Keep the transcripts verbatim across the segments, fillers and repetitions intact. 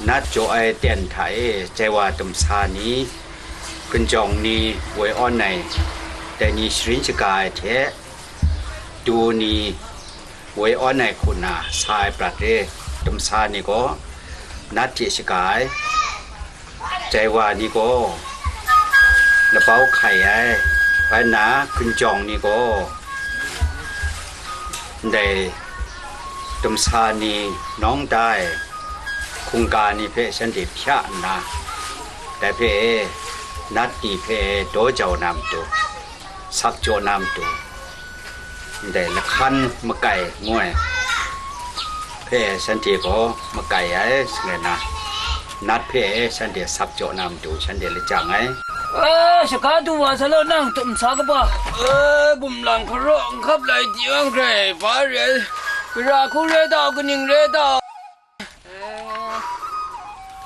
Nat jaw ai ten hta e jai wa dumsa ni, ginjawng ni, woi awn ai dai ni sharin shaga ai hte, du ni, woi awn ai hku na sa ai prat re. Dumsa ni gaw nat hte shaga ai, jai wa ni gaw labau hkai ai, bai nna ginjawng ni gaw ndai dumsa ni nawng da ai hkungga ni hpe shanhte hpya nna, dai hpe nat ni hpe daw jau na matu, sak jaw na matu, ndai lahkan makai ngu ai hpe shanhte gaw makai ai, shangai na, nat hpe shanhte sak jaw na matu shanhte lajang ai. E, shaga du wa sa law, nang tum sa kaba. E, bumlang hkaraw n hkap lai di ang grai, ba re ai, gara hku re dau, kaning re dau.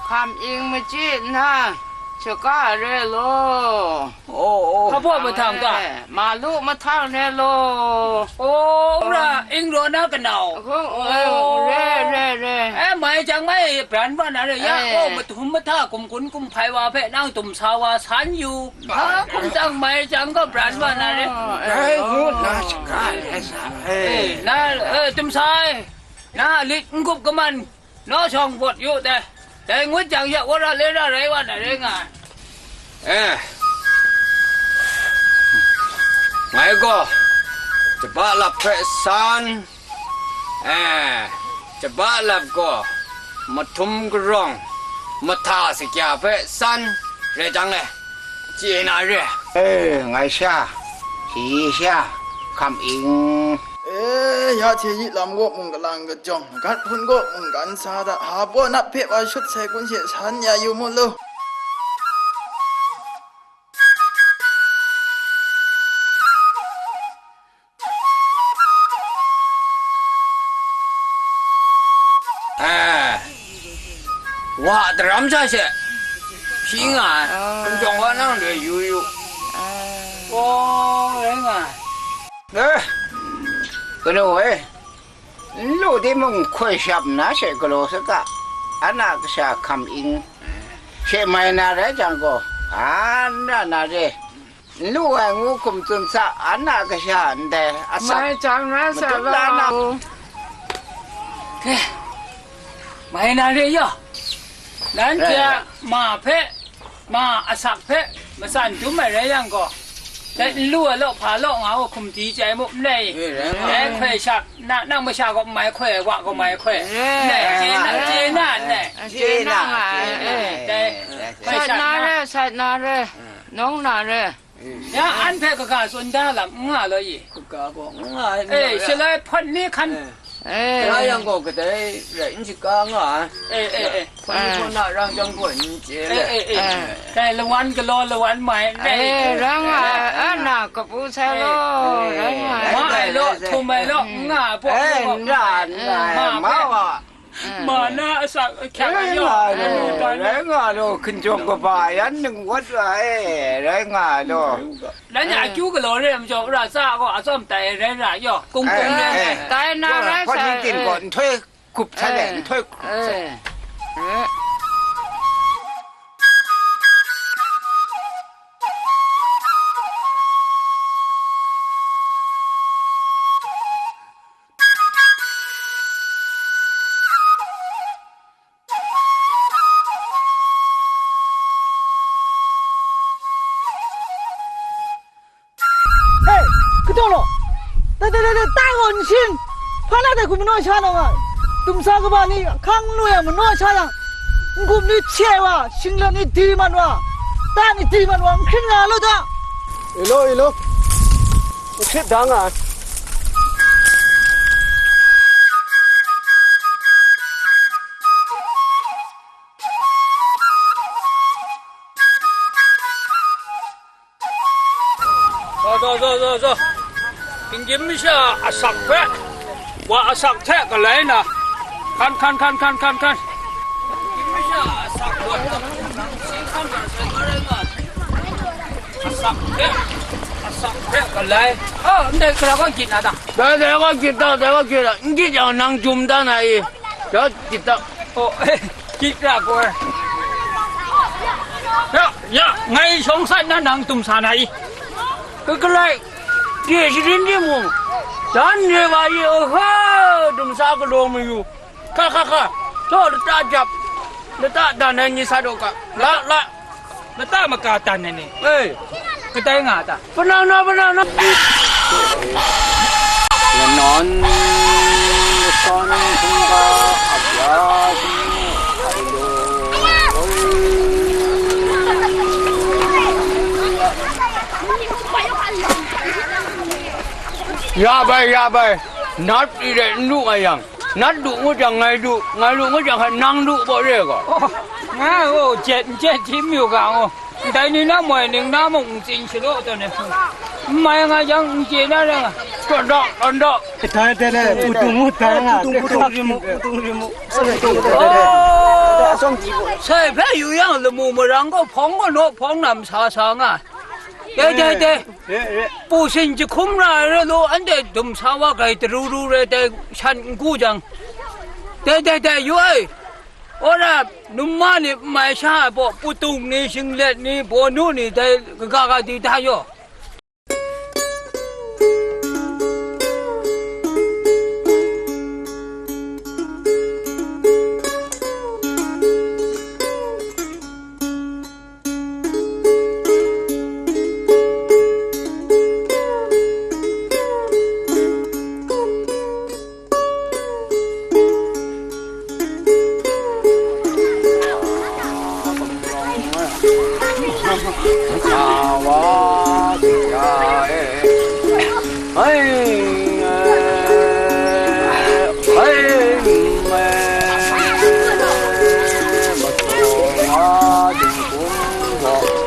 Hkam ing machyi nna, shaga re law. Oh, oh. Hpa baw mahtang ta? Eh, malu mahtang re law. Oh, ra ing raw na kanau. Hkung, oh, re, re, re. Eh, mai jang mai, bran wa na re ya. Eh. Oh, matum mahta, kum kun kum hpai wa hpe nang tum sa wa san yu. Ha, kum tang mai jang gaw bran wa na re. Oh, eh, ngu na shaga re sa. Eh, na, eh, tum sa ai. Na lit n gup kaman. Naw shawng bawt yu dai. Dai ngut jang ya, wora lera rai wa na rai nga ai. Eh. Ngai gaw, jaba lap hpe san, eh, jaba lap gaw, mahtum karawng, mahta sakya hpe san, rai jang le, chye na re. Eh, ngai sha, shi sha, hkam ing. E, ya hte yi lam gaw mung kalang kajawng, gat hpun gaw mungkan sa da, ha baw nat hpe wa shut sai kun she san ya yu mu lu. E, wa daram sha she, shi nga ai, hkum jawng wa nang loi yu yu. Aw, rai nga ai. E, kanu e, n lu timung hkoi shap nna she galaw saga, a na kasha hkam ing, she mai na rai jang gaw, a n ra na re, n lu ai ngu hkum tsun sa, a na kasha ndai asak mai jang rai sa madup la na. Law. Ke, mai na re yaw, nanhte a ma hpe, ma asak hpe matsan dum ai rai yang gaw, dai n lu ai law, hpa law nga u, hkum di chyai mu, n rai? E, rai nga. Dai hkoi shap, na, nang masha gaw n mai hkoi ai, wa gaw mai hkoi ai. Rai. N rai, chye na, chye na, n rai? Chye na nga ai, e. Dai hkoi sat shap na na. Re, sat na re, nawng na re. Ya, an hpe kaga tsun da lam n nga law i? Kaga gaw n nga ai, n nga ai. E, shaloi hpawt ni hkan. E. E. Tara yang gaw kadai rai n shaga nga ai. E, e, e. Hpawt ni hpawt na rang jang gaw n chye e, le. E, e. E. Dai lawan galaw lawan mai n rai. E, rai nga ai, a na kapu sai law, e, rai nga ai. Ma ai law, htum ai law, n nga ai, hpawt ni gaw n ra, n ra ai, ma ma hpe. Wa. Ma na asak ahkyak ai yaw, rai nga law, hkinjawng kaba yan ningwat ra e, rai nga law. Lanhte akyu galaw re ai majaw, wora tsa gaw atsawm tai ai rai ra yaw, kung kung re ai. Tai na rai sa, hpawt ni ting gaw nhtoi gup hta le, nhtoi gup hta. Hei, kadaw law. Dai, dai, dai, dai, tai gaw n shing. Hpa na dai hku manaw sha na nga. Dumsa kaba ni hkang n lu yang manaw sha yang, n-gup ni hte ai wa, shinglet ni di mat wa, ta ni di mat wa, n hkrin nga lu da. Ilo, ilo. N hkrit da nga ai. Zaw, zaw, zaw, zaw, zaw. Hkinggyin masha asak hpe, wa asak hte galai na, hkan, hkan, hkan, hkan, hkan, hkan. Hkinggyin masha asak gaw, si hkan hkan sai gaw rai nga. Asak hpe, asak hpe galai. Ah, ndai hkra gaw gyit na ta? Dai, dai gaw gyit ta, dai gaw gyit ta. N gyit yang nang jum da na i? Dai gyit ta. Oh, eh. Myit ra gaw ai. Ya, ya, ngai shawng sat na nang dum sa na i? Kakalai, de sharin de mung, dan re wa i, oho, dum sa galaw mayu. Hka, hka, hka, taw lata jap, lata dan ai ni sa daw ga, la, la. Lata maka tan ai ni? Ei. Kadai nga ta? Panang na, panang na. Lanan, lasan, hungga, abya, sini, ailo. Ya bai, ya bai. Nat pyi de n lu nga yang, nat lu ngut jang ngai lu, ngai lu ngut jang hkai nang lu baw re ga. Oh, nga, oh, jet, jet, tim yu ga, oh. Ndai ni na moi ning na mung ntsin shalaw tawn ai hpung. N mai nga jang, n chye na rai nga. Tawn dawk, tawn dawk. Dai, dai, dai, putung mu, dai nga. Putung, putung, rimu, putung, rimu. Oh! Sai hpe yu yang, lamu marang gaw hpawng galaw hpawng na masa sa nga. Dai, dai, dai. Re, re. Pu sin jahkum ra ai re law, anhte dum sa wa grai daru ru re, dai shan n gu jang. Dai, dai, dai, yu ai. Ora, num ma ni n mai sha ai baw, putung ni, shinglet ni, bawnu ni, dai kaga ga di da yaw. Sa wa si ya e. Hai, hai,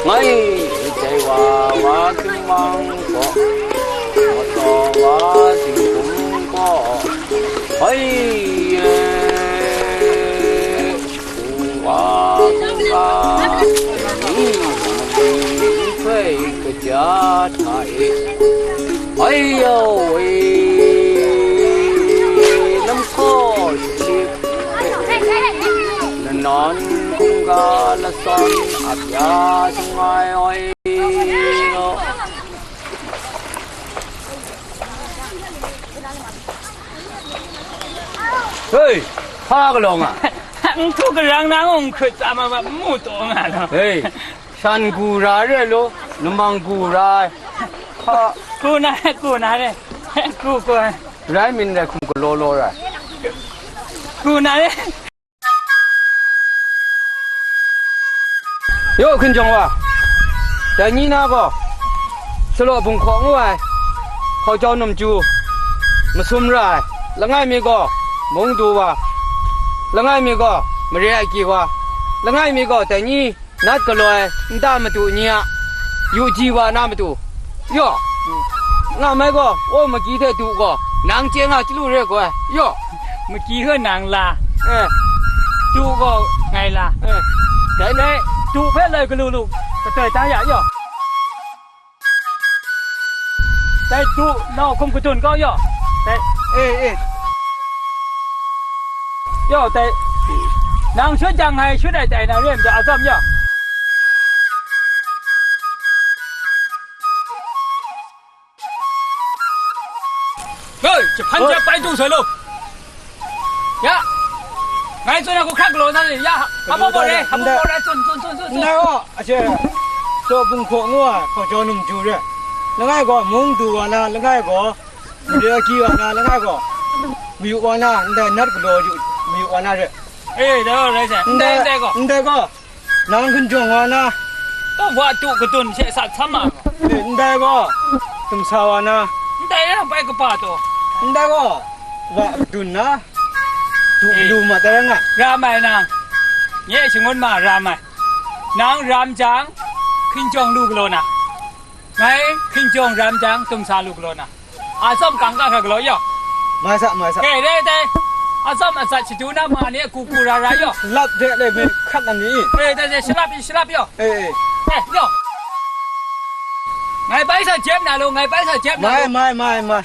ngai, dai wa, wa, kimang gaw, mataw wa, dingkum gaw, hai, e, wa, hkungga, ni, ni, hpe kaja hta e, hai, yau, e, lam hkaw shachyip, Lanan hkungga lasan abya shangai oi. Hei, hpa galaw nga? N hku karang na n hkut tsa ma ma, n mu taw nga law. Hei, shan gu ra re lo, namang gu ra ai. Hpa. Ku na, ku na re. Ku, ku. Rai min rai hkum galaw law rai. Ku na re. Yaw, hkinjawng wa, dai ni na gaw, Salaw Bunghkaw ngu ai, hkau jau num ju, masum ra ai, langai mi gaw, mung du wa, langai mi gaw, mare agyi wa, langai mi gaw, dai ni, nat galaw ai nta madu ni a yu ji wa na matu, yaw, nga mai gaw, o, magyi hte du gaw, nang chye nga chyalu re gaw ai, yaw, magyi hpe nang la, eh, du gaw ngai la, eh, dai le, du hpe loi galu lu, katoi da ya, yaw. Dai du, nau hkum kadun kau yaw. Dai, eh, eh. Yaw, dai. Nang shut jang ngai shut ai tai na re ai majaw, a tsawm yaw. Hei, jahpan jahpai du sai lo. Ya. Ngai tsun ai hku hkrak galaw na ni, ya, hpa baw re, hpa baw re, tsun, tsun, tsun, tsun, tsun. Ndai gaw, aje, Salaw Bunghkaw ngu ai, hkau jau num ju re. Langai gaw, mung du wa na, langai gaw, mare agyi wa na, langai gaw, mayu wa na, ndai nat galaw yu, mayu wa na re. Eh, dai gaw, rai sai. Ndai, ndai gaw. Ndai gaw, nang hkinjawng wa na. Taw wa du kadun she sa htam ma gaw. Eh, ndai gaw, dumsa wa na. Ndai yang bai kaba taw. Ndai gaw, wa kadun na. Du, eh, lu ma ta rai nga. Ram ai nang. Nye shangun ma ram ai. Nang ram jang, hkinjawng lu galaw na. Ngai hkinjawng ram jang, dumsa lu galaw na. A tsawm kang ga hkra galaw yaw. Mai sa, mai sa. Dai, dai, dai. A tsawm a tsat shadu na ma ni, ku ku ra ra yaw. Lap de le me hkat na ni. Dai, dai, dai, shalap, shalap yaw. Eh, eh. Eh, yaw. Ngai bai sa jep na lo, ngai bai sa jep na lo. Mai, mai, mai, mai.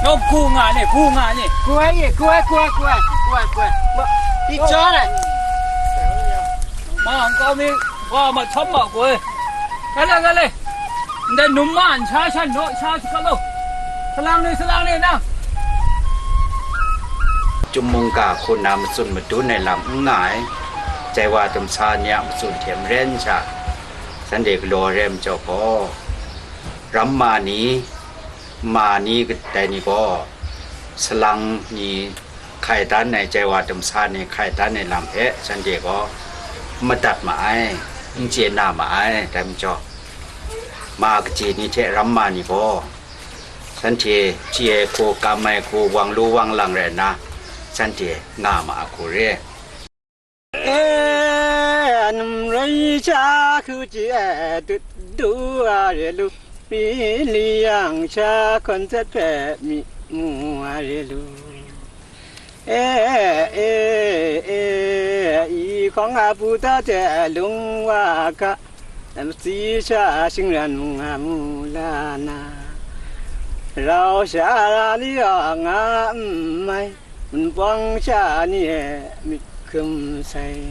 Naw, ku nga ni, ku nga ni. Ku ai ye, ku ai, ku ai, ku ai, ku ai, ku ai. Ma- Di ja ai. Ma, nkau mi, wa ma htam ma goi. Ga le, ga le. Ndai num ma, n sha shan naw, sha shaga law. Salang ni, salang ni, nang. Chyum mungga hku na matsun madun ai lam n nga ai, jai wa dumsa ni a matsun hte maren sha, shanhte galaw ai re ai majaw gaw, ramma ni, ma ni kadai ni gaw, salang ni hkai dan ai, jai wa dumsa ni hkai dan ai lam hpe shanhte gaw madat ma ai, n chye na ma ai. Dai majaw, ma kaji ni hte ramma ni gaw, shanhte chye ai hku, kam ai hku, wang lu wang lang rai nna, shanhte nga ma ai hku re. E, num rai sha hku ji e, dut du a re lu, mi li yang sha hkawn zat hpe mi mu a re lu. E, e, e, i hkawng a bu da de lung wa ga, lam si sha shingran mung a mu la na, rau sha ra li a nga n mai. Wunpawng sha ni e myit hkum sai.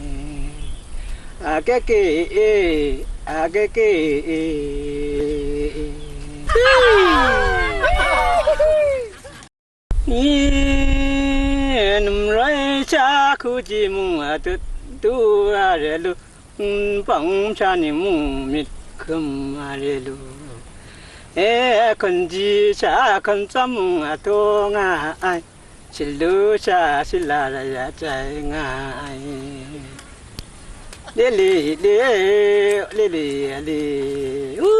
Akeke e, akeke e. Ni num rai sha hku ji mung a dut du a re lu, wunpawng sha ni mung myit hkum a re lu. E, hkawn ji sha hkawn tsawm mung a taw nga ai. Shalu sha shila rai ya chyai nga ai. Lili li, lili li, u.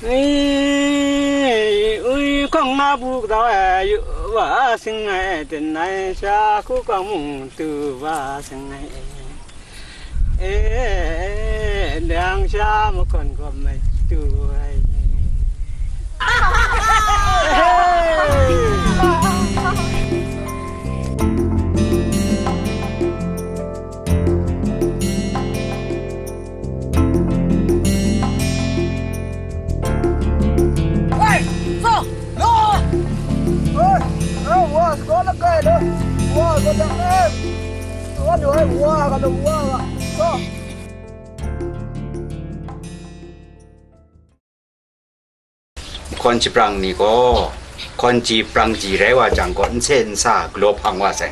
Ui, ui, hkawng a bu kau ai, yu wa sing ai, ten ai sha hku kau mung tu wa sing ai. E, nang sha mahkawn gaw mai tu ai. Hei, sa, la! Hei, hei, wa, sa, la, kai, la, wa, sa, la, kai. Wa, wa, wa, wa, wa, wa. Hkawn shaprang ni gaw, hkawn ji prang ji rai wa jang gaw, nse nsa galaw hpang wa sai.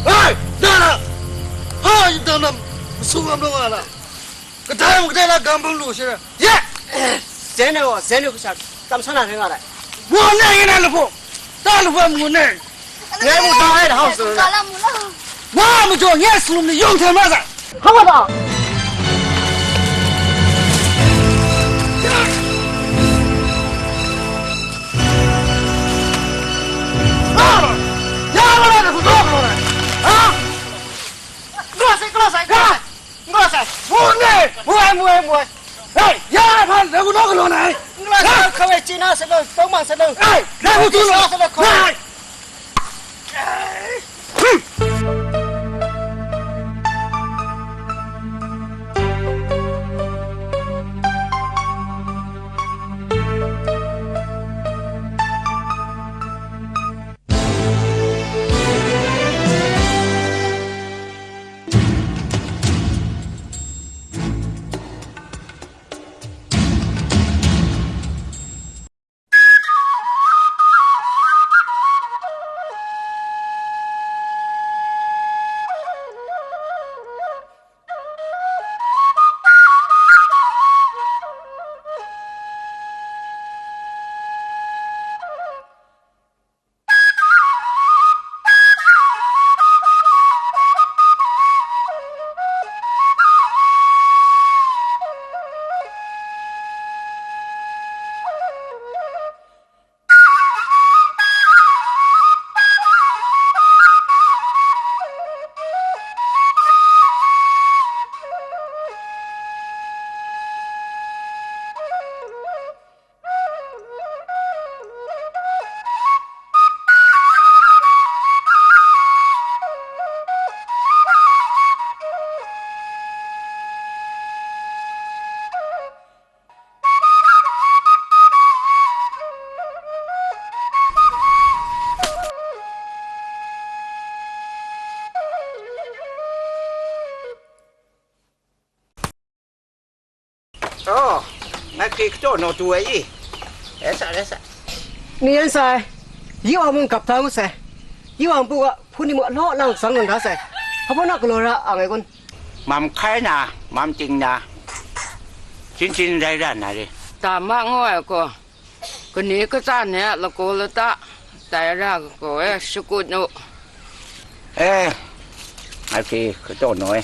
Hei, na na! Hpa yin dang nam, masu ngam law nga na? Kadai mung kadai na gam bang lu she na? Ye! Zen ai gaw, zen ai hku sha, tam san na rai nga ai. Wa na yin na lapu, ta lapu mu ne. Ngai mu ta ai da hau su na. Wa majaw nye sum ni yawng hten ma sa. Hang wa ta. Ya la la da ku dok lo na. Ha? Ngla sai, ngla sai, ngla sai. Ngla sai. Mu ne, mu ai, mu ai, mu ai. Hei, ya hpan, na ku dok lo na. Ngla sai. Hkawai chye na sa law, tawng mang sa law. Ai, rai hu tu law. Sa law, hkawai. Ai. Oh, ngai hkri kataw naw tu ai i. Rai sa, rai sa. Ni yan sai, yi wa mung gap da ngut sai. Yi wa mung pu ga, hpun ni mung a law lang tsang lang da sai. Hpa na galaw ra ang ai kun? Mam hkai na, mam ting na, chin chin rai ra na re. Dama ngu ai gaw, kani katsa ni a lagaw lata tai ra gaw e shakut u. E, ngai hkri kataw naw e,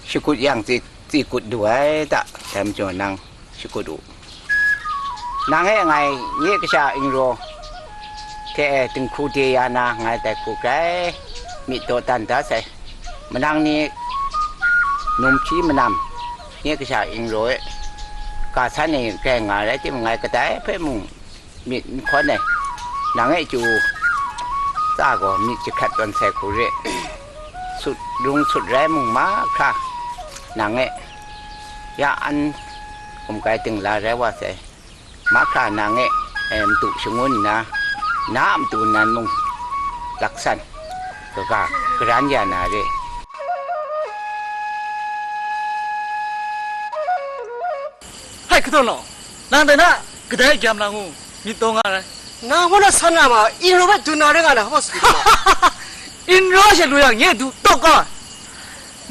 shakut yang tsi, tsi kut du ai ta, dai majaw nang shakut u. Nang e ngai nye kasha Ingraw hte e dinghku de ya na ngai tai hku grai myit dawdan da sai. Manang ni num hpyi manam, nye kasha Ingraw e ga san e grai nga rai timung, ngai kadai hpe mung myit n hkawn ai. Nang e chyu tsa gaw myit jahkrat tawn sai hku re. Sut rung sut rai mung mahkra nang e ya an hkum kai dingla rai wa sai. Mahkra nang e, e, matu shangun nna, na a matu nan mung laksan kaga karan ya na re. Hai, kataw naw, nang dai na kadai gyam lang u, myit taw nga rai. Nang hpa na san na ma, Ingraw hpe dun na rai nga na, hpa su ma? Ingraw she lu yang, nye du tawk ga.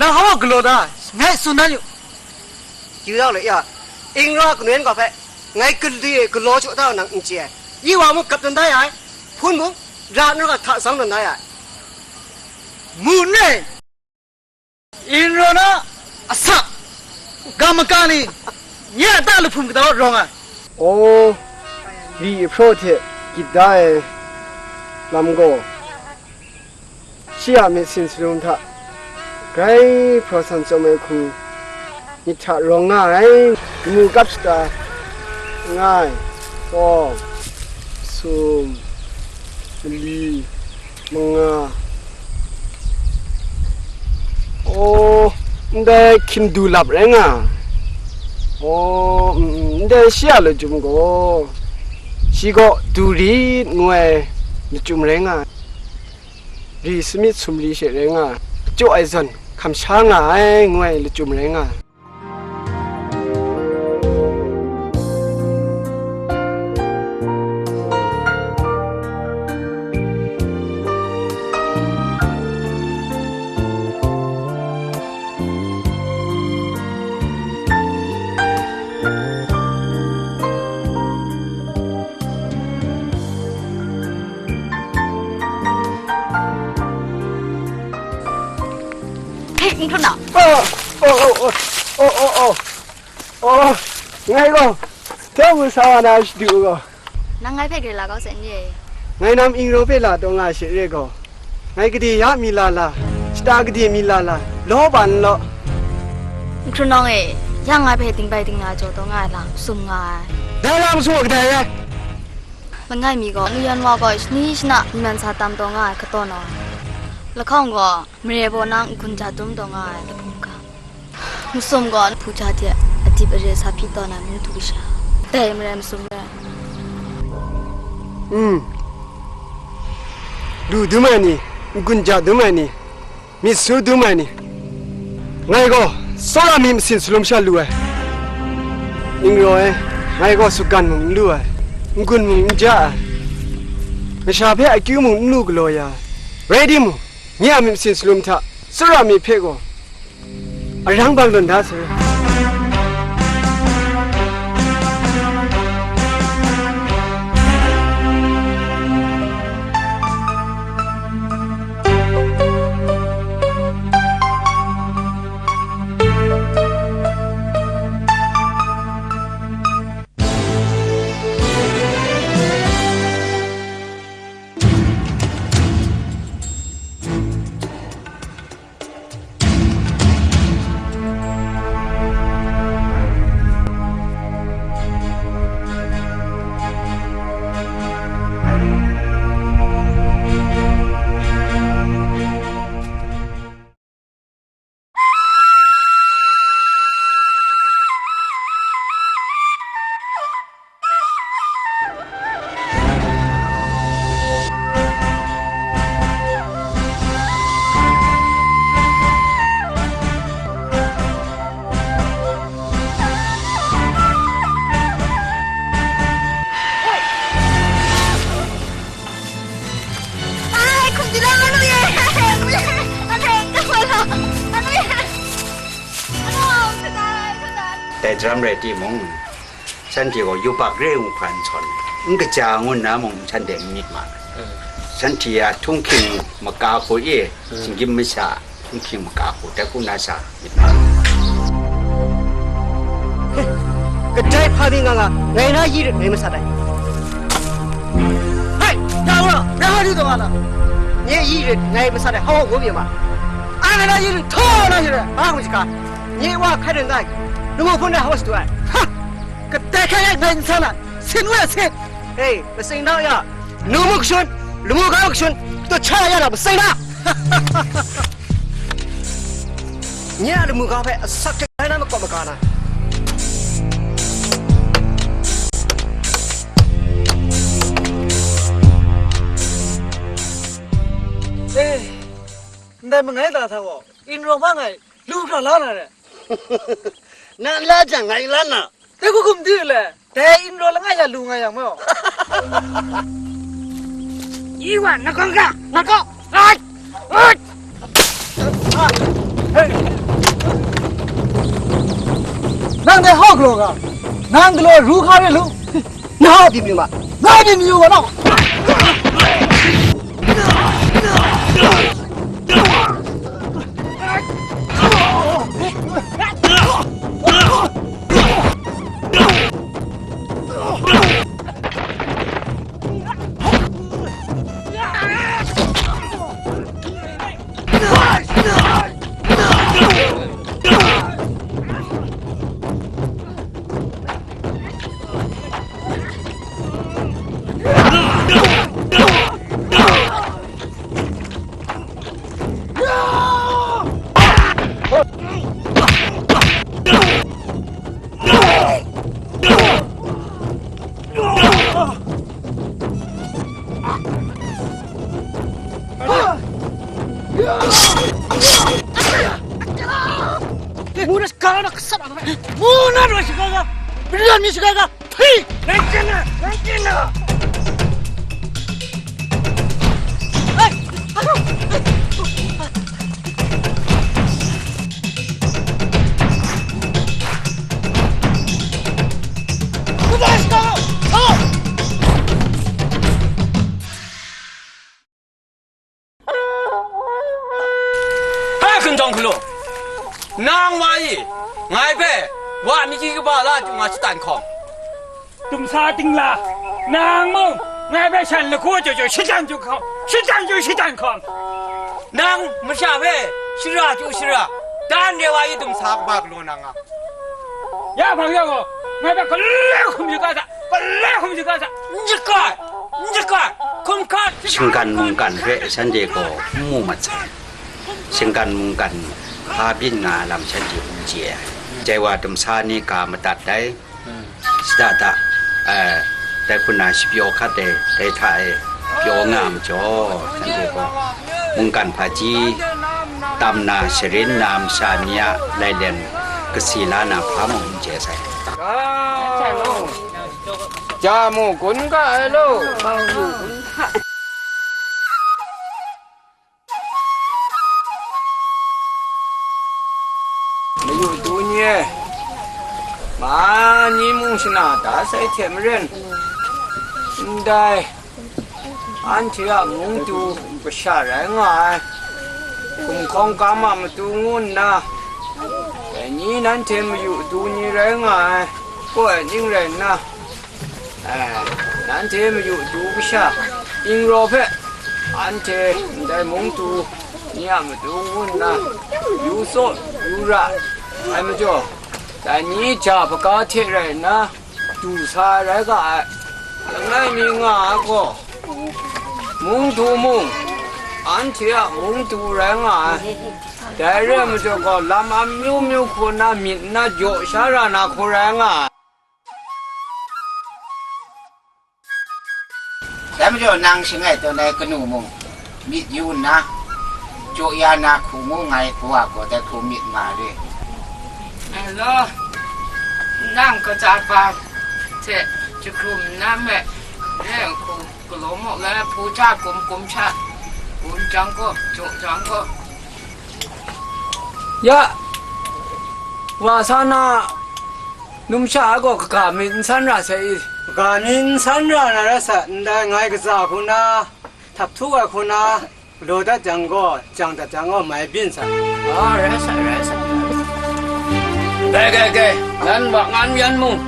Nang hpa galaw da, ngai tsun dan yu. Yu dau le ya, Ingraw kanu yan kau hpe, ngai galaw, galaw jaw da nang n chye ai. Yi wa mung gap dan da ya ai, hpun mung, ra nna ga hta tsang dan da ya ai. Mu n rai. Inraw na asak, ga maka ni, nye a ta lahpum kata rawng ai. O, ri ahpraw hte gyit da ai lam gaw, shi a myit sin shalum hta grai hpraw san chyawm ai hku myit hta rawng nga ai, kamu kap shata nga ai, kawng, sum, mali, manga. O, ndai hkindu lap rai nga. O, mm, mm, ndai shi a lachyum gaw, shi gaw Durit ngu ai lachyum rai nga. Ri samyit sumri she rai nga. Kachyaw ai zawn hkam sha nga ai ngu ai lachyum rai nga. Hei, Nhkrunang. Oh, oh, oh. Oh, ngai gaw, dawng ngu sa wa na shadu gaw. Nang ngai hpe grai la kau sai n re. Ngai nam Ingraw hpe la taw nga she re gaw, ngai gade ya mi la la, shata gade mi la la, law ban law. Nhkrunang e, Ya ngai hpe dingbai dingna jaw taw nga ai lam, sum nga ai. Dai lam sum wa kadai rai? Langai mi gaw, nu yan wa gaw shani shana myi man sa tam taw nga ai, kataw na ai. Lahkawng gaw, mare baw na n-gun ja dum taw nga ai, lahpung ga. Masum gaw, hpu ja hte adip are sa hpyi taw na ai, mung du kasha. Dai mare masum rai. Mm. Lu dum ai ni, n-gun ja dum ai ni, myit su dum ai ni, ngai gaw tsawra myit masin salum sha lu ai. Ning raw ai, ngai gaw sutgan mung n lu ai, n-gun mung n ja ai, masha hpe akyu mung n lu galaw ya ai. Rai timung, nye a myit masin salum hta tsawra myit hpe gaw arang bang lawn da sai. Ai, hkum di la, anu ye. Anu ye. Anu ye. Anu ye. Anu, kadai, kadai. Dai daram rai timung, shanhte gaw yubak re ngu hkra n sawn, n kaja ngu nna mung shanhte n myit ma ai. Mm. Shanhte a htunghking maka hku e, mm, shinggyim masha, htunghking maka hku, dai hku na sha myit ma ai. Kadai hpa mi nga nga, ngai na yi rit ngai masat ai. Hai, da wa, ra ha du da wa la. Nye yi rit ngai masat ai, hau ngu mi ma. A nga na yi rit, htaw na yi rit, a ngu shika. Nye wa hkai rin dai, lamu hpun dai hau sa du ai. Ha! Kadai hkai rai ngai n san ai, sin we sin. Hei, masing nau ya, nu mu kashun, lamu ga mu kashun, taw cha ya na masing na. Nye a lamu ga hpe asak hte rai na makawp maga na. E, ndai mangai da hta gaw, inraw hpa ngai lu hkra la na re. Nan la jang ngai la na. Dai hku hkum di le, dai inraw langai ya lu nga yang maw? Iwa, na kawng ga, na kawng, ai, ai. Nang dai hau galaw ga, nang galaw ru hka re lu. Na hau byin yu ma, na byin yu ga na. Muna shaka na kasat a, muna ro shaka ga, bilan mi shaka ga, phi, nang kena, nang kena. Hey, aduh. Kubai shaka, oh. Hai hkun jawng hkalung, nang wa i, ngai hpe wa mi gyi kaba la chyu nga shatan hkawng. Dumsa dingla, nang mung ngai hpe shan lahku chyu chyu shatan chyu hkawng, shatan chyu shatan hkawng. Nang masha hpe shara chyu shara, dan re wa i dumsa kaba galaw nang a. Ya hpang ya gaw, ngai hpe galoi hkum shaga sa, galoi hkum shaga sa, n shaga ai, n shaga ai, hkum hkan, shinggan mungkan hpe shanhte gaw n mu mat sai. Shinggan mungkan hpa byin nga ai lam shanhte n chye ai. Dai wa dumsa ni ga madat ai, shada da, eh, dai hku na shapyaw hkat ai, dai hta e pyaw nga ai majaw, shanhte gaw mungkan hpaji tam na, sharin na masha ni a lailem kasi la na hpa mung n chye sai. Ja mu, gun ga ai lo. Mayu du ni e, ma ni mung shana da sai hte maren, ndai anhte a mungdu kasha rai nga ai, gumhkawng kam a matu ngu nna, dai ni nanhte mayu du ni rai nga ai, kaw ai ning rai nna, Eh, nanhte mayu du kasha, Ingraw hpe anhte ndai mungdu ni a matu ngu nna yu tsaw yu ra ai majaw, dai ni ja hpaga hte rai nna du sa ai rai ga ai. Langai mi nga ai gaw, mungdu mung, anhte a mungdu rai nga ai. Dai re ai majaw gaw, lam amyu myu hku nna myit nna jaw sha ra na hku rai nga ai. Dai majaw nang shangai tawn ai kanu mung myit yu nna, jaw ya na hku ngu ngai kawa gaw dai hku myit ma re. Alo, nang kaja pa hte jahkrum nna me, e hku galaw mu, la hpu ja kum kum sha, gun jang gaw, jaw jang gaw. Ya, wa sa na numsha ai gaw kaga myit n san ra sai i? Kaga myit n san ra na rai sa, ndai ngai kaza hku na, htap htu ai hku na, galaw dat jang gaw, jang dat jang gaw, mai byin sa. A, rai sa, rai sa. Gai, gai, gai, nan wa ngan yan mung,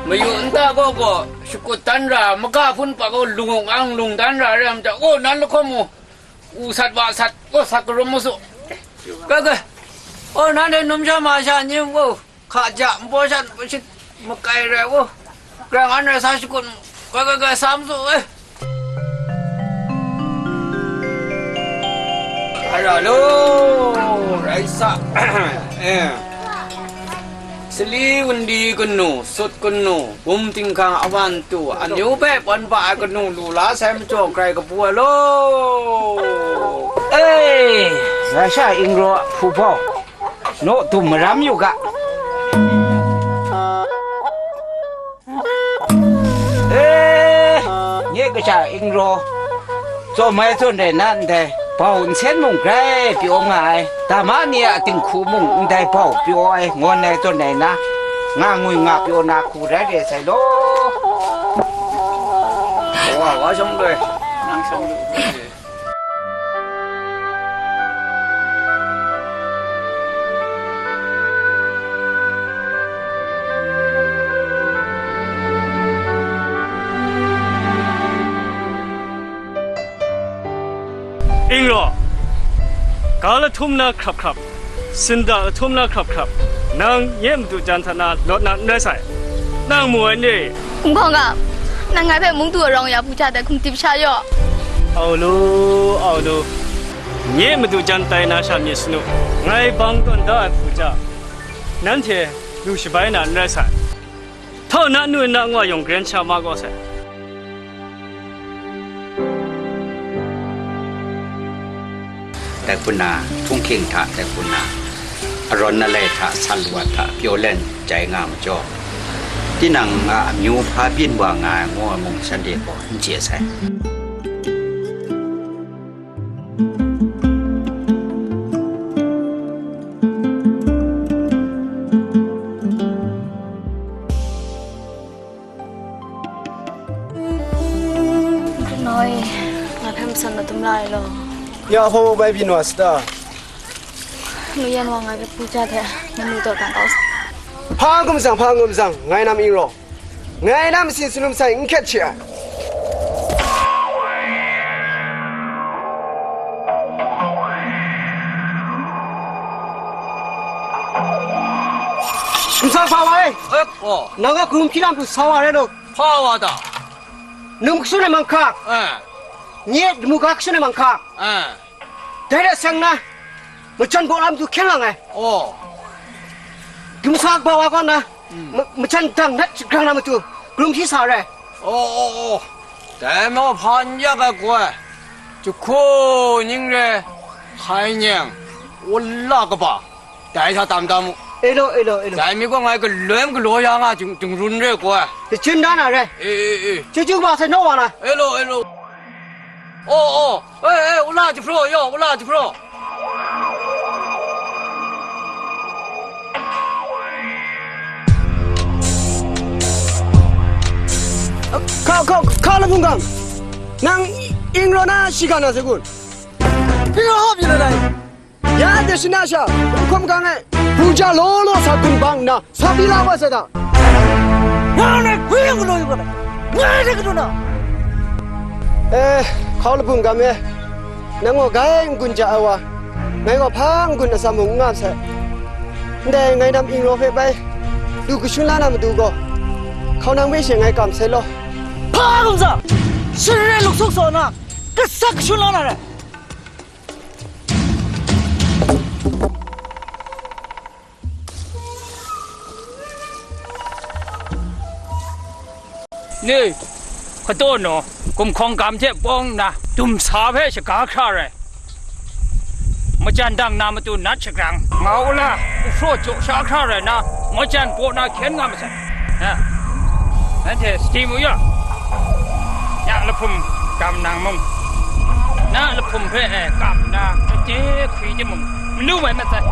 mayu nta gaw gaw, shakut dan ra, maga hpun pa gaw, lung ang lung dan ra, rai majaw, gaw, nan lahkawm mu, u sat wa sat, gaw, sat karum mu su. Gai, gai, o, nanhte numsha masha ni gaw, hka ja, npaw shat, npaw shit, makai rai u, grang an rai sa shakut, gai, gai, gai, sa mu su, e. Ara lo, rai sa, e. Sali wunli kanu, sut kanu, bum tinghkang awan tu, amyu hpe pawn ba ai kanu lu la sai majaw, grai kabu ai law. E, Rasha Ingraw hpu hpaw, naw dum maram yu ga. E, nye kasha Ingraw, tsawm ai zawn rai na ndai, bau nsen mung grai pyaw nga ai, dama ni a dinghku mung ndai bau pyaw ai ngawn ai zawn rai na, nga ngwi nga pyaw na hku rai re sai law. Wa, wa shawng loi, nang shawng lu. Ingraw, ga lahtum na hkrap hkrap, sinda lahtum na hkrap hkrap, nang nye madu jan hta na lawt na n rai sai. Nang mu ai ni? Kumhkawng ga, nang ngai hpe mungdu arawng ya hpu ja dai hkum tip sha yaw. Au lu, au lu, nye madu jan tai na sha myit sanu, ngai bang tawn da ai hpu ja, nanhte lu shabai na n rai sai. Htau na nu na ngwa yawng gren sha ma gaw sai. Dai hku na, htunghking hta dai hku na, arawn alai hta san lu ai hta pyaw len jai nga majaw, tinang a amyu hpa byin wa nga ai ngu ai mung shanhte gaw n chye sai. Hkrum nau e, ngai hpe matsan na dum la ai law. Ya hpaw bai byin wa sata? Nu yan wa ngai hpe hpu ja hte, ngai mu taw dan kau sa. Hpa n-gun matsang, hpa n-gun matsang, ngai nam Ingraw, ngai na masin sumlum sai n hkret hte ai. Hkum sa sa wa e. Eh, oh. Nang a hkum hpyi lam hku sa wa re law. Hpa wa ta? Num kashun ai manghkang. Eh. Nye damu ga kashun ai manghkang. Eh. Dai hta seng na, majan baw lam tu hkyen lang ai. Oh. Dumsa kaba wa kaw na, mm, ma-, majan dang nat shagrang na matu, karum hpyi sa re. Oh, oh, oh. Dai maw hpa n yak ai gaw, jahku ning re, hkai nyeng, wula kaba, dai hta tam tam u. E law, e law, e law. Dai mi gaw ngai galoi galaw ya nga jung, jung run re gaw. Jahchyun da na re. E, e, e. Chyeju kaba sai naw wa na. E law, e law. Oh, oh. E, e, wula jahpraw, yaw, wula jahpraw. Hkau, hkau, hkau lamu gang. Nang ing raw na shiga na se kun? Ing raw hawp yu na dai. Ya de shana sha, hkum gang e. Hpu ja law law sa gun bang nna, sa pyi la wa sai ta. Nang nai gwi yang galaw yu ga ngai, ngai hte kanu na? Eh, hkau labung gam e, nang gaw grai n-gun ja ai wa, ngai gaw hpa n-gun atsam mung n nga sai. Ndai ngai nam ing raw hpe bai, lu kashun la na matu gaw, hkau nang hpe she ngai kam sai law. Hpa hkum sa, share luk suk saw na, gasat kashun la na rai. Ni, kataw naw, gumhkawng gam hte pawng nna, dumsa hpe shaga hkra rai. Majan dang na matu nat shagrang, nga u la, u hpraw jaw sha hkra rai na, majan baw na hkyen nga masai. Na, nanhte sadi mu ya. Ya lahpum gam nang mung, na lahpum hpe, eh, kam nna, gade hkwi timung, manu mai masai.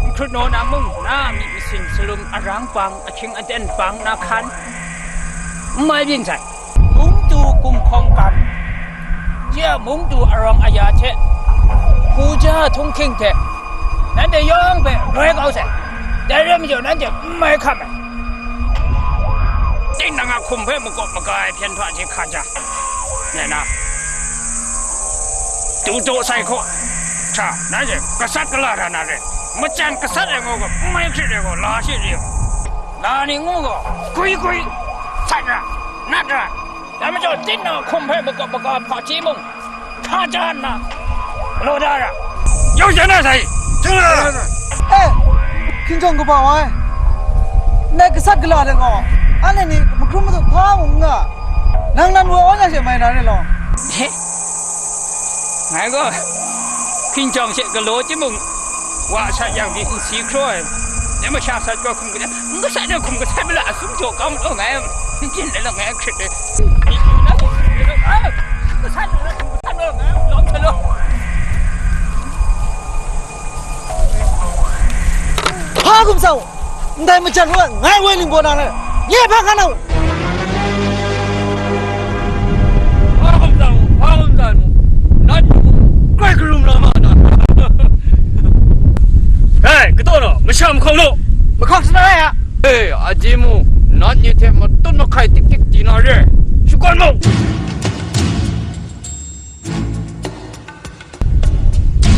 N hkrut naw nang mung, na myit masin salum arang bang, ahkying aten bang na hkan, n mai byin sai. Mungtu gumhkawng gam, ya mungtu arawng aya hte, hpu ja htunghking hte, nanhte yawng hpe loi kau sai. Dai rai majaw, nanhte n mai hkam ai. Tinang a hkum hpe makawp maga ai hpyen hta hte hka ja, ngai na, du daw sai hkaw hta, nanhte gasat gala ra na re, majan gasat ai ngu gaw, n mai hkrit ai gaw, la shi re, la ni ngu gaw, gwi gwi, sat ra, nat ra, dai majaw, tinang a hkum hpe makawp maga hpaji mung, hta ja nna, galaw da ra. Yau jan na sai. Jung na. Eh, hkinjawng kaba wa ai. Ndai gasat gala de gaw, anhte ni mahkrum madu hpa mung n nga, nang nan woi aw na she mai na re law. He? Ngai gaw hkinjawng she galaw timung, wa sat yang pyi n si hkraw ai. Dai masha sat gaw hkum gasat, n gasat ai hkum gasat mala asum jaw kau majaw ngai, n byin lai law ngai hkrit ai. Myi kyu na gaw hkrit ai law, a, n gasat ai hkum gasat mala ngai lawm sai law. Hpa hkum sa u, ndai majan wa ngai woi ling baw na re, nye hpa hkan na u. Hpa hkum sa u, hpa hkum sa u, nat yu, grai karum la ma na. Dai, kataw naw, masha mahkawng naw. Mahkawng shana rai a. E, aji mu, nat ni hte matut mahkai tik tik di na re, shakawn mu.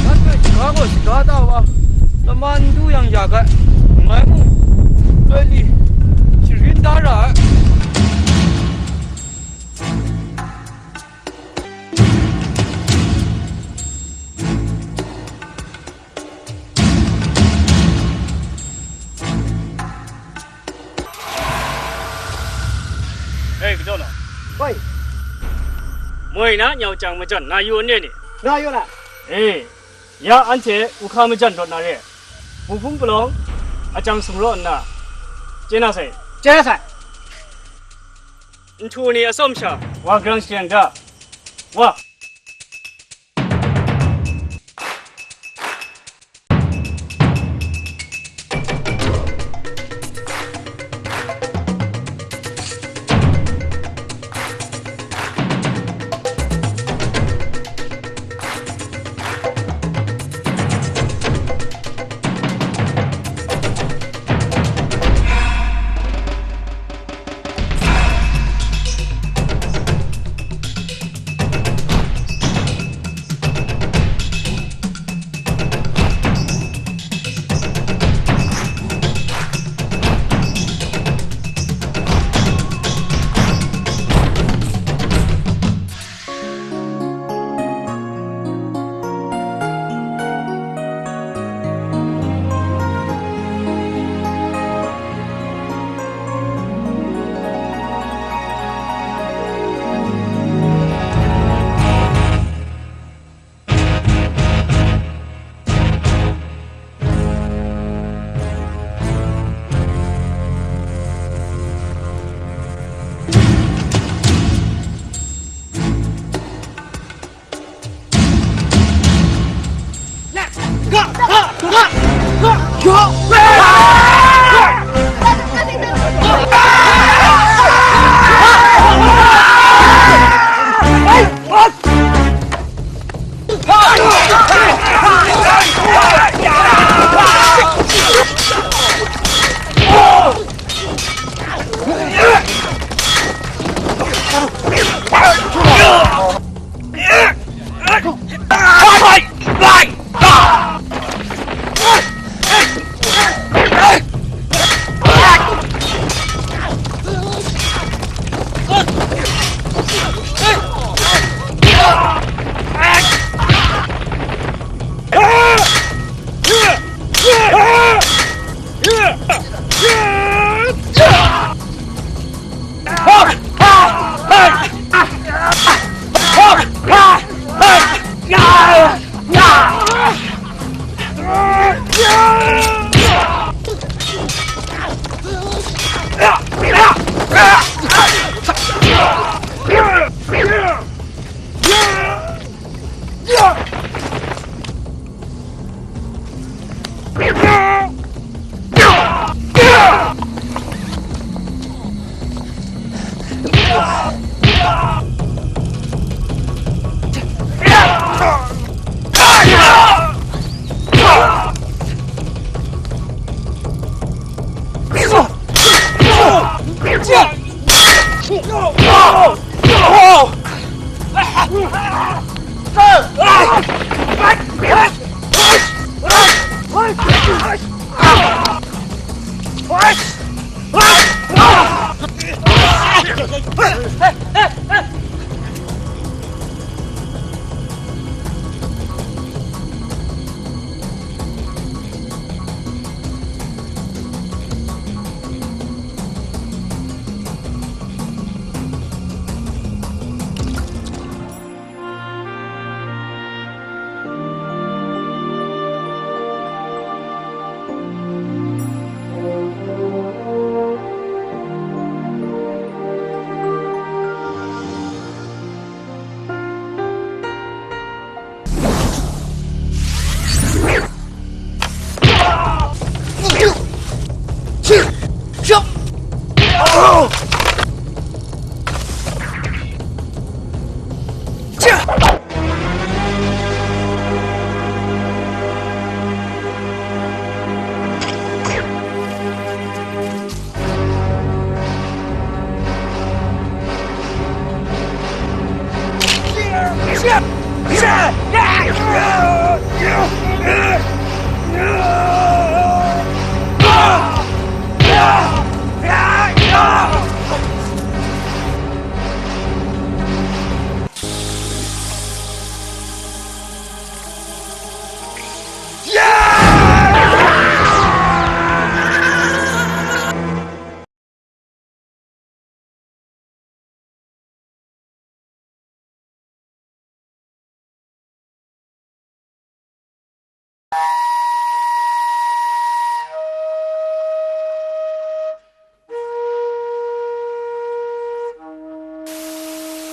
Nat hpe shaga gaw shaga ta wa, lama n du yang ya ga, ngai mung, loi li, sharin da ra ai. E, kadaw na. Hoi. Moi na nyau jang majan na yu n re ni? Na yu na. E, ya anhte u hka majan rawt na re. Buhpung palawng, a jang sumraw nna, chye na sai. Chye na sai. Nhtu ni a tsawm sha, wa grang shadeng da. Wa.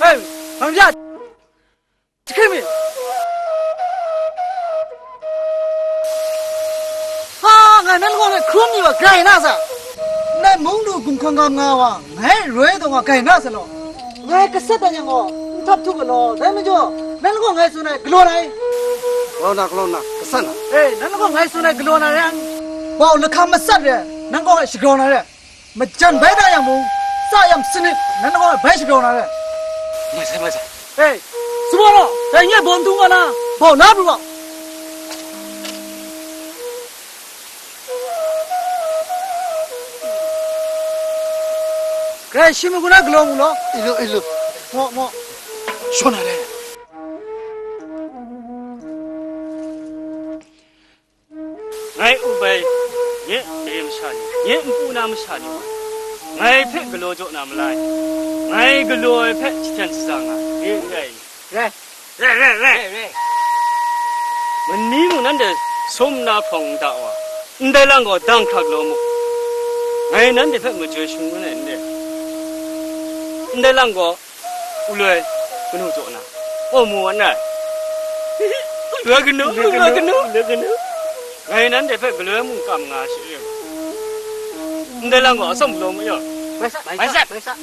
Hei, hpang bya! Jahkring mi! Ha, ngai nan gaw hpe hkrum mi wa grai na sa? Nai mung lu gumhkang ga nga wa, ngai roi taw nga grai na sa law? Ngai gasat ai yang gaw, n htap htu galaw, dai majaw, nan gaw ngai tsun ai galaw na i? Galaw na, galaw na, gasat na. E, nan gaw ngai tsun ai galaw na re ai? Bau lahkam matsat re, nan gaw ngai shagrau na re. Majan bai da yang mung, tsa yam sanit, nan gaw bai shagrau na re. Mai sai, mai sai. E, sumawng gaw, dai nye bawm htung wa na, bau la pru wa. Grai shi magun na galaw mu law. Ilu, ilu. Maw, maw. Shawn na re. Ngai up ai nye mare masha ni, nye npu na masha ni, ngai hpe galaw jaw na malai, ngai galaw ai hpe jahten shaza nga, re n rai? Rai, rai, rai, rai, rai. Mani mung nanhte sum nna hprawng n da wa, ndai lang gaw dang hkra galaw mu, ngai nanhte hpe majoi shangun ai n re, ndai lang gaw, Uloi, kanu jaw na, aw mu wan rai. Loi kanu, loi kanu, loi kanu. Ngai nanhte hpe galoi mung kam nga shi e. Ndai lang gaw atsawm galaw mu yaw. Mai sa, mai sa, mai sa.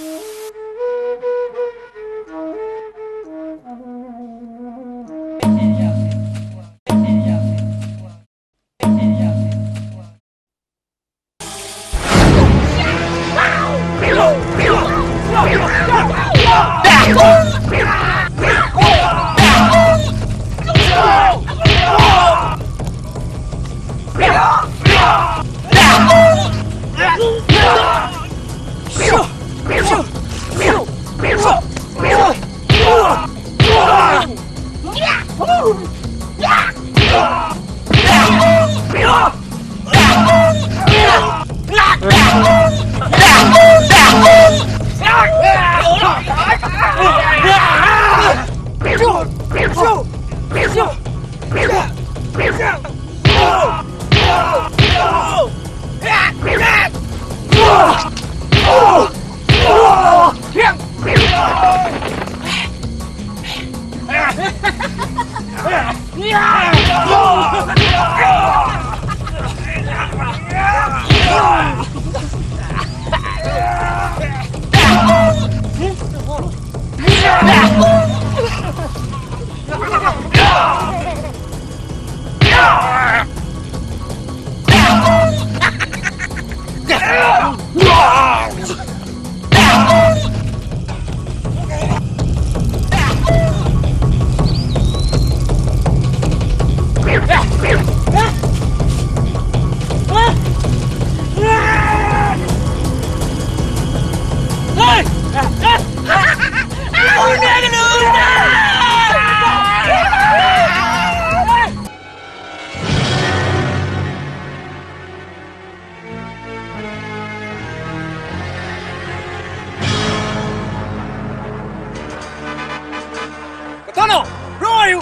Kataw na, raw ai u.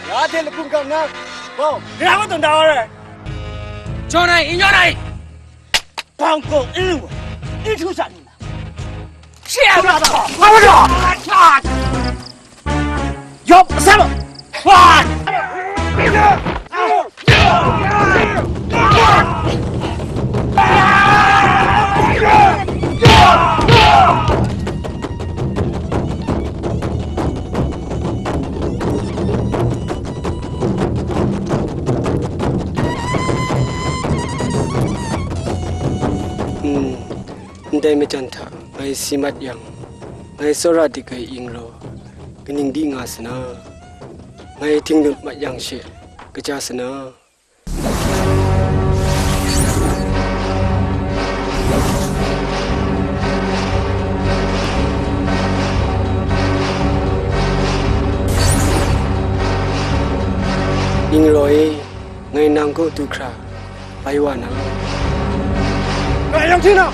Ya hte lakum gang na, bau, ni hta mung tawn da wa rai. Jawn ai, n jawn ai. Bang kau n lu ai, n htu sa lu na. Shi a ba ba. Ba ba da. Yawp, a sam. Wa. Hmm, ndai majan hta ngai si mat yang, ngai tsawra dik ai ing law, kaning di nga sa na? Ngai htinglut mat yang she, kaja sa na? Ning raw e, ngai nang kaw du hkra bai wa na. Ngai yang hti na!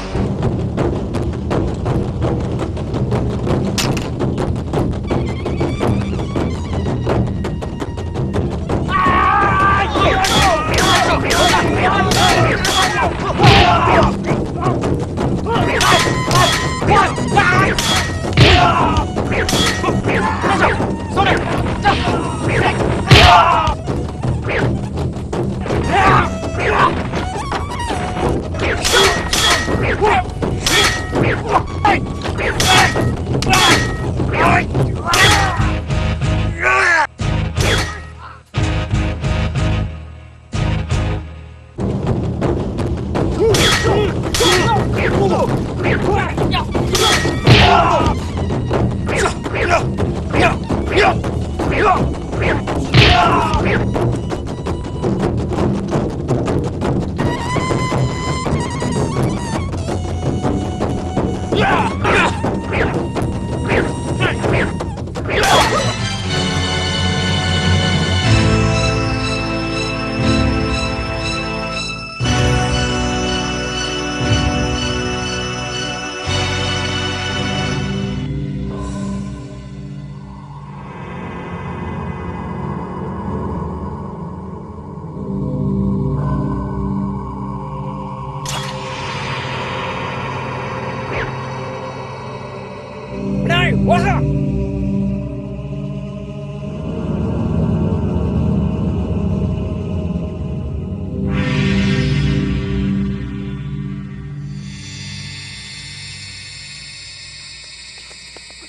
Manai, wa sa!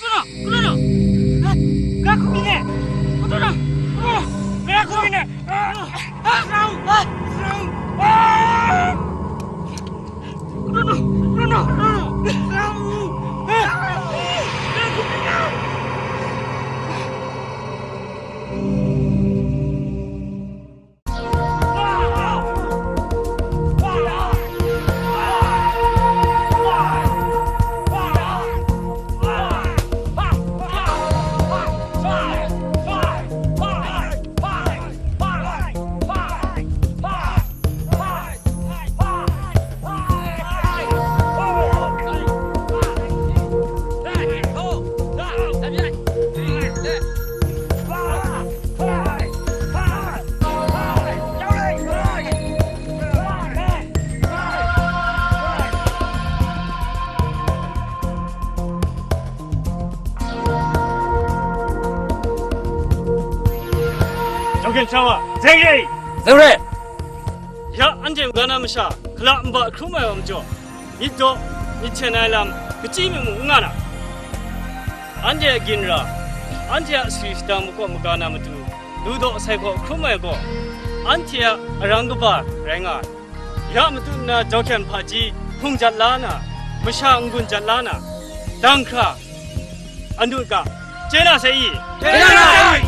Kau taw na, kau taw na. Eh, ga hku mi ne. Kau taw na, kau taw na. Ga hku mi ne. Ah, ah, ah, ah. Kau taw na, kau taw na, kau taw na. Ah, ah, ah. Ga hku mi ne. Mungkan sha wa, zeng re! Zeng re! Ya anhte maga na masha, hkala nba hkrum ai wa majaw, myit daw, myit hten ai lam, kachyi mi mung n nga na. Anhte a ginra, anhte a sari shadang makawp maga na matu, lu daw sai hkaw hkrum ai gaw, anhte a arang kaba rai nga ai. Ya matu nna jawhkyen hpaji hpung jat la na, masha n-gun jat la na, dang hkra, anut ga, chye na sai i? Chye na sai i?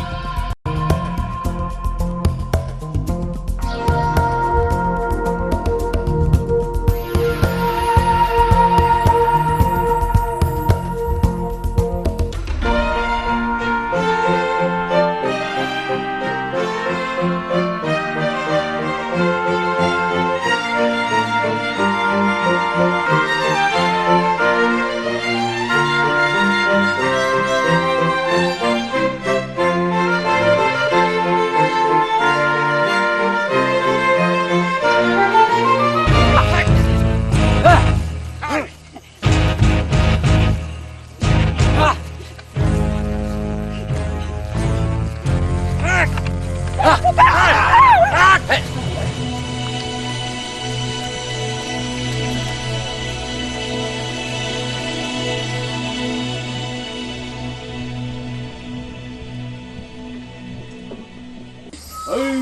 Ai,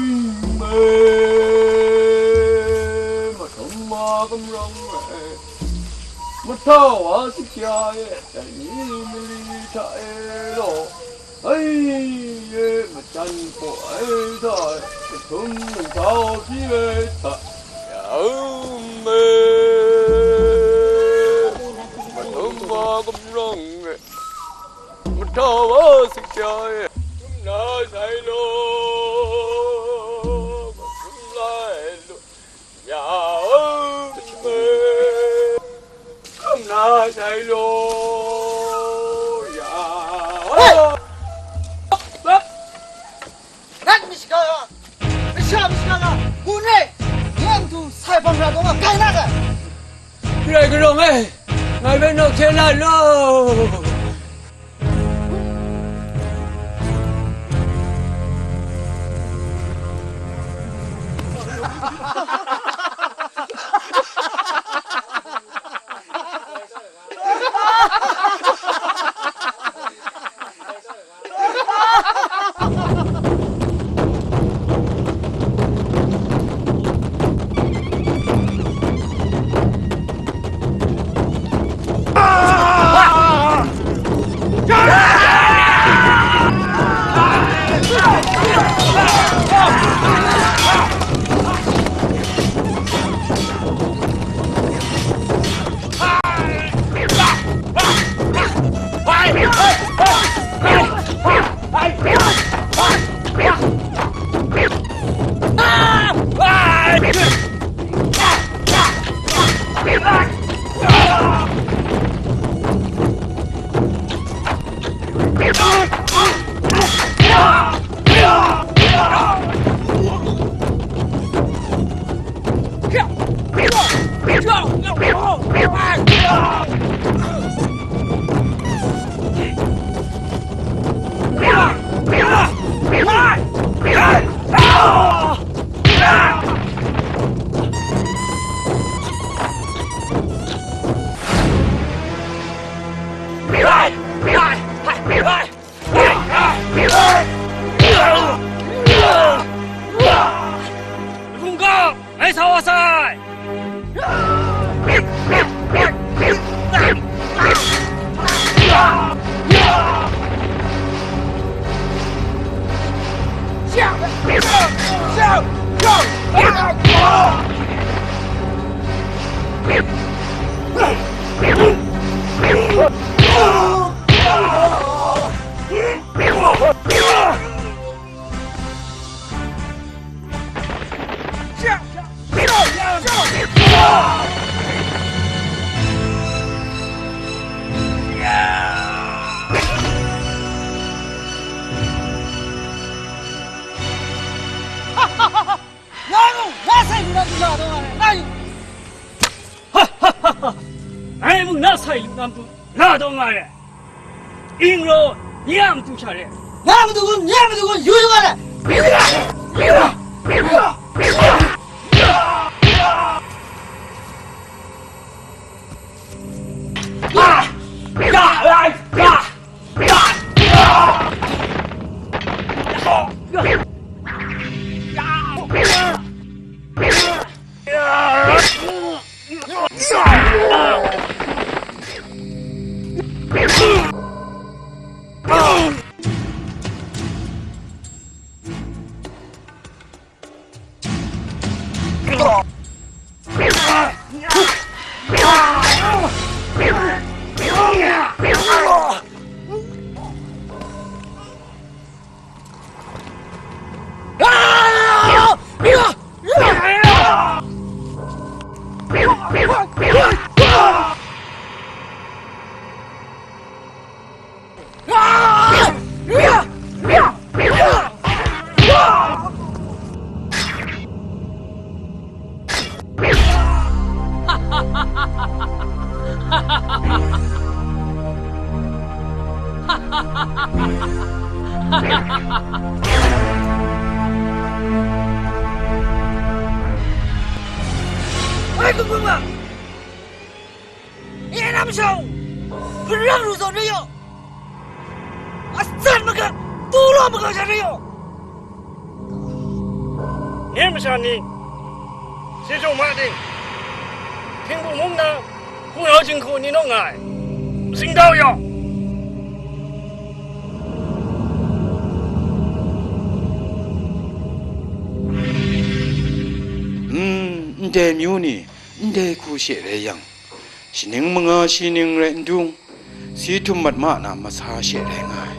me, madum ma gumrawng e, mahtaw wa sik ya e, dai ni mali hta e law, ai, e, majan hpaw ai hta e, madum nhtau hpyi ai hta, ya me, madum ma gumrawng e. Mahtaw wa sik ya e, na sai law, ma sum lai lu, ya me, na sai law, ya. Nat mi shiga ga, masha mi shiga ga, gun re, nye matu sai hpang ra taw nga kai na ga. Rai karawng e, ngai hpe nawk hkye na law. Hkungga, ngai sa wa sai! Ngai mung na sai lu na du la taw nga re, ngai. Ngai mung na sai lu na du la taw nga re. Ing ro, nye a matu sha re. Na matu gun, nye matu gun, yu yu nga re. Wai, kungkung a! E na masha u, hparang ru zawn re yaw, atsat magang, tu law magang sha re yaw. Nye masha ni, si jung ma ting, htingbu mung na, hpungrau jinghku ni naw nga ai, masing dau yaw. Hmm, ndai myu ni, ndai hku she rai yang, shaning manga shi ning rai n dung, si htum mat ma na masa she rai nga ai.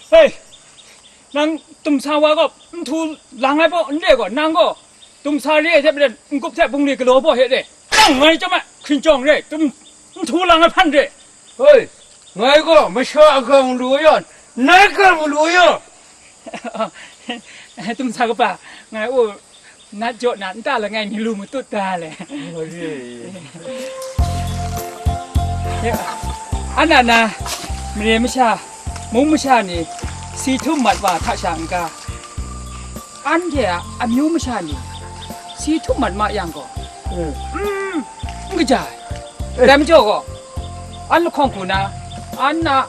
Hei! Nang tumsa wa gaw, nhtu lang ai baw n le gaw, nang gaw, tumsa re ai hte maren, n-gup hte bungli galaw baw hte re, nang ngai chyawm ai hkinjawng re, tum, nhtu lang ai hpan re. Hoi, ngai gaw masha a gang lu ai yawn, nai gang lu ai yawn. Tumsa kapa, ngai u, nat jaw na nta langai mi lu matut ga le. Hoi. Ya, ana na, mare masha, mung masha ni, si htum mat wa hta sha n ga, anhte a amyu masha ni, si htum mat ma yang gaw, mm, n kaja ai. Dai majaw gaw, an lahkawng hku na, an a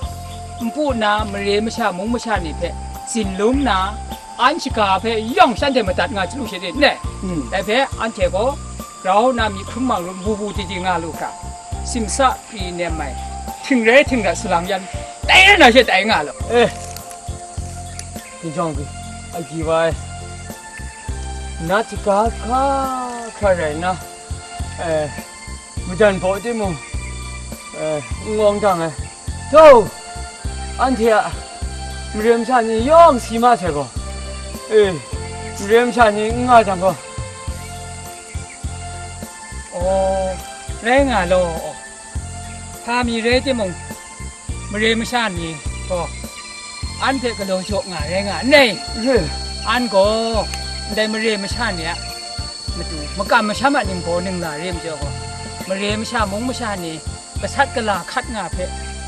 npu na mare masha, mung masha ni hpe tsin lum na, an shaga hpe yawng shanhte madat nga chyalu she de, ne? Mm. Dai hpe anhte gaw grau na myi hkrum mang rum, bu bu di di nga lu hkra, simsa pri nem ai, htingrai htingrat salang yan, tai na she tai nga law. Eh, Dingjawng pyi, agyi wa ai, nat shaga hkra hkra rai nna, eh, majan baw timung, eh, n ngawng dang ai. Taw, anhte a mare masha ni yawng si ma sai gaw, e, mare masha ni n nga jang gaw, aw, rai nga law, hpa mi rai timung, mare masha ni gaw, an hpe galaw jaw nga rai nga ai. An gaw, ndai mare masha ni a matu, makam masham a ningbaw ningla re ai majaw gaw, mare masha mung masha ni gasat gala hkat nga hpe,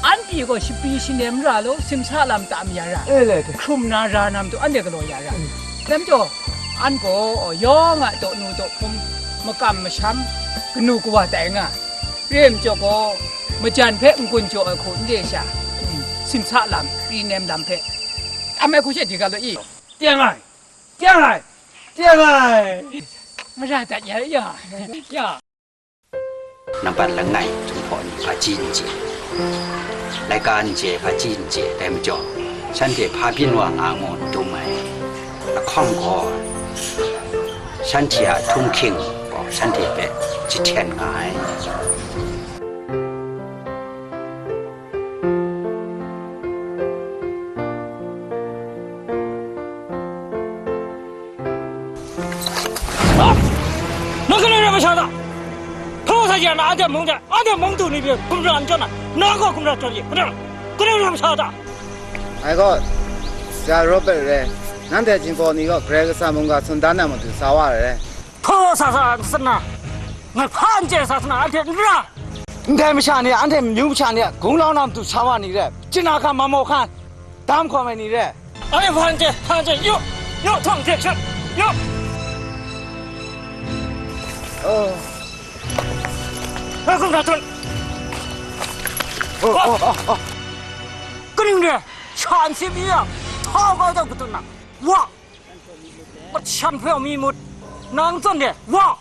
anhte gaw shapri shanem ra law, simsa lam tam ya ra, e, le, hkrum na ra na matu anhte galaw ya ra. Mm. Dai majaw, an gaw yawng a dawnu dawhpum, makam masham, kanu kawa tai nga, re ai majaw gaw, majan hpe n-gun jaw ai hku n re sha, mm, simsa lam, pri nem lam hpe tam ai hku she di ga law i? Teng ai, teng ai, teng ai. Mara dat ya, ya, ya. Nambat langai Jinghpaw ni hpaji n chye, laika n chye, hpaji n chye, dai majaw, shanhte hpa byin wa nga ngu n dum ai. Lahkawng gaw, shanhte a htunghking gaw shanhte hpe jahten nga ai. Na anhte mung de, anhte mung du ni pyi gumra n jaw na, nang gaw gumra jaw ye, hkra, hkra lam sha ta? Ngai gaw, Sara Robert re, nanhte Jinghpaw ni gaw Karai Kasang mungga tsun dan ai matu sa wa ai re. Hkaw sa sa n san na, ngai hpa n chye sa sa na, anhte n ra. Ndai masha ni, anhte amyu masha ni, gunglau na matu sa wa ni re, chye na hkam, mamau hkan, dam hkawm ai ni re. Ai, hpan je, hpan je, yu, yu, htawng je, shut, yu. Oh. Ai, kum da tun. Oh, oh, oh, oh. Kaning re, shan si mi ya, htau kau da kutun na. Wa. Mat shan hpe mi mut. Nang tsun de, wa.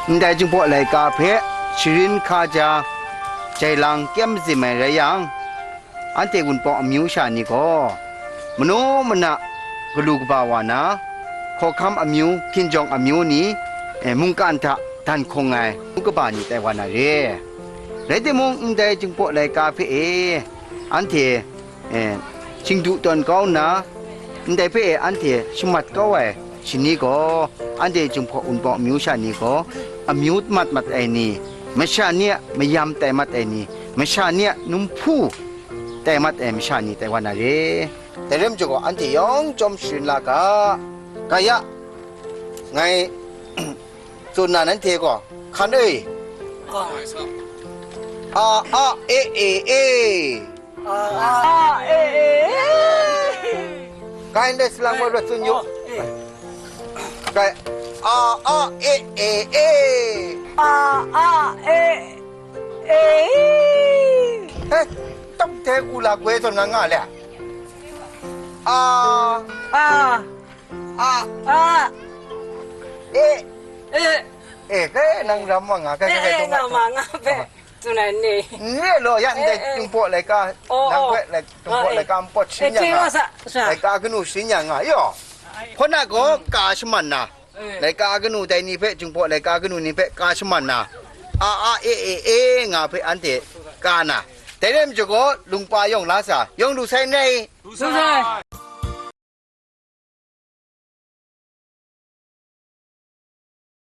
Ndai Jinghpaw laika hpe sharin hkaja jai lang kyem mazim ai rai yang, anhte Wunpawng amyu sha ni gaw, manu mana galu kaba wa na, hkawhkam amyu, hkinjawng amyu ni, e, mungkan hta dan hkung ai, nu kaba ni tai wa na re. Rai timung, ndai Jinghpaw laika hpe e, anhte, e, shingdu tawn kau nna, ndai hpe e anhte shamat kau ai shani gaw, anhte Jinghpaw Wunpawng amyu sha ni gaw, amyu mat mat ai ni, masha ni a mayam tai mat ai ni, masha ni a numhpu tai mat ai masha ni tai wa na re. Dai rai majaw gaw, anhte yawng chyawm sharin la ga. Ga ya, ngai tsun na nanhte gaw, hkan e. A, a, e, e, e. A, a, e, e, e. Ga ndai salang wa rawt tsun yu. Ga, a, a, e, e, e. A, a, e, e. He, tawk de u la goi zawn nga nga le. A. A. A. A. E. E. E, kai nang ram wa nga, kai, e, kai, e, kai, nga ma nga pe. Tsun ai ni. N re law, ya ndai, e, e, Jinghpaw laika, oh, nang, oh, hpe lai, Jinghpaw, oh, e, laika npawt, e, sharin ya nga. Laika kanu sharin ya nga, yaw. Hkawna gaw, ka shaman na. E. Laika kanu dai ni hpe, Jinghpaw laika kanu ni hpe ka shaman na. A, a, e, e, e, nga hpe anhte ka na. Dai rai majaw gaw, lungpa yawng la sa, yawng lu sai n rai. Lu sai.